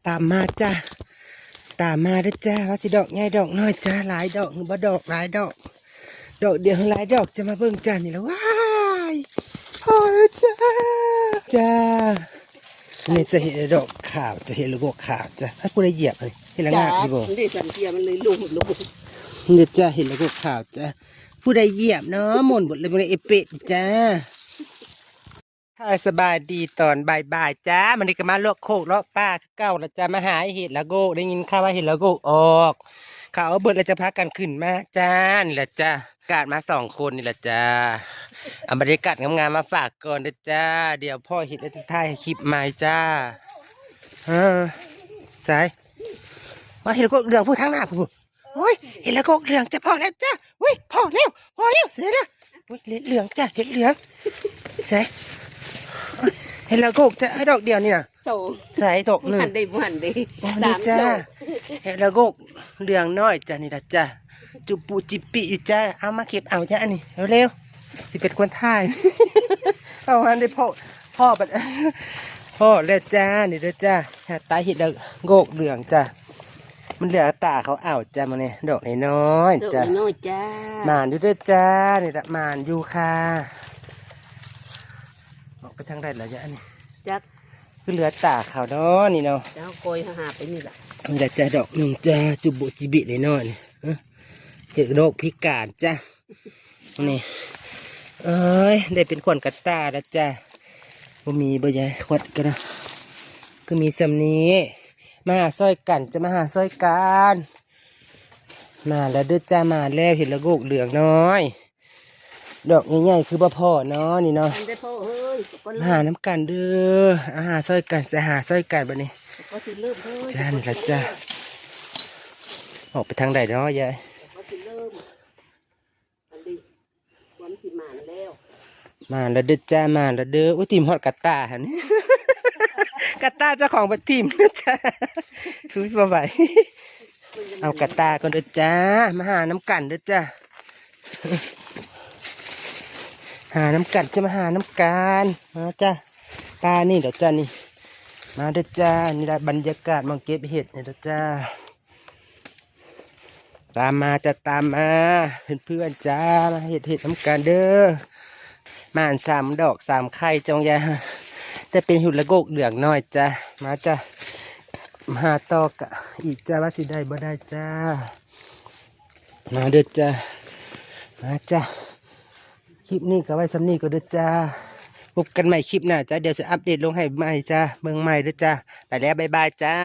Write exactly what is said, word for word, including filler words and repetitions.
ตามมาจ้า ตามมาเด้อจ้า ว่าสิดอกใหญ่ดอกน้อยจ้า หลายดอกหรือบ่ดอกหลายดอก ดอกเดียวหรือหลายดอก จะมาเบิ่งจ้า นี่ละ ว้าย พอแล้วจ้า จ้า นี่จะเห็นดอกขาว จะเห็นละโงกขาวจ้า อ้าว ผู้ใดเหยียบอันนี้ เห็นละงาบ จ้า นี่บ่ มันได้สันเทียมันเลยล้มลง นี่จ้า เห็นละโงกขาวจ้า ผู้ใดเหยียบเนาะ หม่นหมดเลย มันเอเปะจ้า ค่ะ สบายดีตอนบ่ายๆจ้า มันนี้ก็มาเลาะโคกเลาะป่าคือเก่าละจ้า มาหาเห็ดละโงก ได้ยินข่าวว่าเห็ดละโงกออก เขาเอาเบิดแล้วจะพากันขึ้นมาจ้า นี่ละจ้า กาดมาสองคนนี่ละจ้า เอาบรรยากาศงามๆมาฝากก่อนเด้อจ้า เดี๋ยวพ่อเห็ดแล้วจะถ่ายคลิปใหม่จ้า เออ ใส่ ว่าเห็ดละโงกเหลืองพูดทางหน้าพูด โอ้ย เห็ดละโงกเหลืองจ้ะ พอแล้วจ้ะ อุ้ย พอแล้ว พอแล้ว เสร็จแล้ว อุ้ย เห็ดเหลืองจ้ะ เห็ดเหลือง ใส่ เห็ดละโงกจ้ะ ดอกเดียวนี่นะ โส ใส่ ดอกหนึ่ง หันได้บ่หันได้ โอ้ สาม นี่จ้ะ ดอก เห็ดละโงกเหลืองน้อยจ้ะ นี่ละจ้ะ จุปุจิปิอยู่จ้ะ เอามาเก็บเอาจ้ะ อันนี้ เร็วๆ สิเป็นคนถ่าย เอาหันได้พ่อ พ่อบัด พ่อแล้วจ้า นี่เด้อจ้า หาตาเห็ดละโงกเหลืองจ้ะ มันเหลือตาเขาเอาจ้ะ มาเนี่ย ดอกน้อยๆ ดอก จ้ะ น้อยๆจ้า หมานอยู่เด้อจ้า นี่ละหมานอยู่ค่ะ ออกไปทางใดแล้วจ้ะ อันนี้ จัก คือเหลือตาเขาเนาะ นี่เนาะ เจ้าโกยหาไปนี่ละ นี่ละจ้ะ ดอกหนึ่งจ้ะ จุบุจิบิน้อยๆ นี่ เอ้อ เห็ดโรคพิการจ้ะ นี่ เอ้ย ได้เป็นขวัญกระต่ายแล้วจ้ะ บ่มีบ่ยาย ขวดกันนะ ก็มีส่ำนี้ มาหาซอยกัน จะมาหาซอยกัน มาแล้วเด้อจ้า มาแล้ว เห็ดละโงกเหลืองน้อย ดอกใหญ่ๆ คือบ่พอเนาะ นี่เนาะ อันได้พ่อเอ้ย ก็ มาหาน้ำกันเด้อ อาหาซอยกัน จะหาซอยกันบัดนี้ ก็สิเริ่มเฮ้ย จ้า นี่ละจ้า ออกไปทางใดเนาะยาย ก็สิเริ่ม อันนี้ วันที่หมานแล้ว หมานแล้วเด้อจ้า หมานแล้วเด้อ อุ้ย ถิ่มฮอดกระต่ายหั่น กระต่ายเจ้าของบ่ถิ่มนะจ้า อุ้ย บ่ไหว เอากระต่ายก่อนเด้อจ้า มาหาน้ำกันเด้อจ้า หาน้ำกัน จะมาหาน้ำกัน มาจ้า ป่านี่เด้อจ้า นี่ มาเด้อจ้า นี่ละบรรยากาศหม่องเก็บเห็ดนี่เด้อจ้า ตามมาจ้ะ ตามมา เพื่อนๆจ้า มาเห็ดเห็ดน้ำกันเด้อ หมานสามดอกสามไข่จ้ะยาย แต่เป็นเห็ดละโงกเหลืองน้อยจ้ะ มาจ้ะ มาหาต่อกะอีกจ้ะ ว่าสิได้บ่ได้จ้า มาเด้อจ้า มาจ้า คลิปนี้ก็ไว้ส่ำนี้ก่อนเด้อจ้า พบกันใหม่คลิปหน้าจ้า เดี๋ยวจะอัปเดตลงให้ใหม่จ้า เบิ่งใหม่เด้อจ้า ไปแล้ว บ๊ายบายจ้า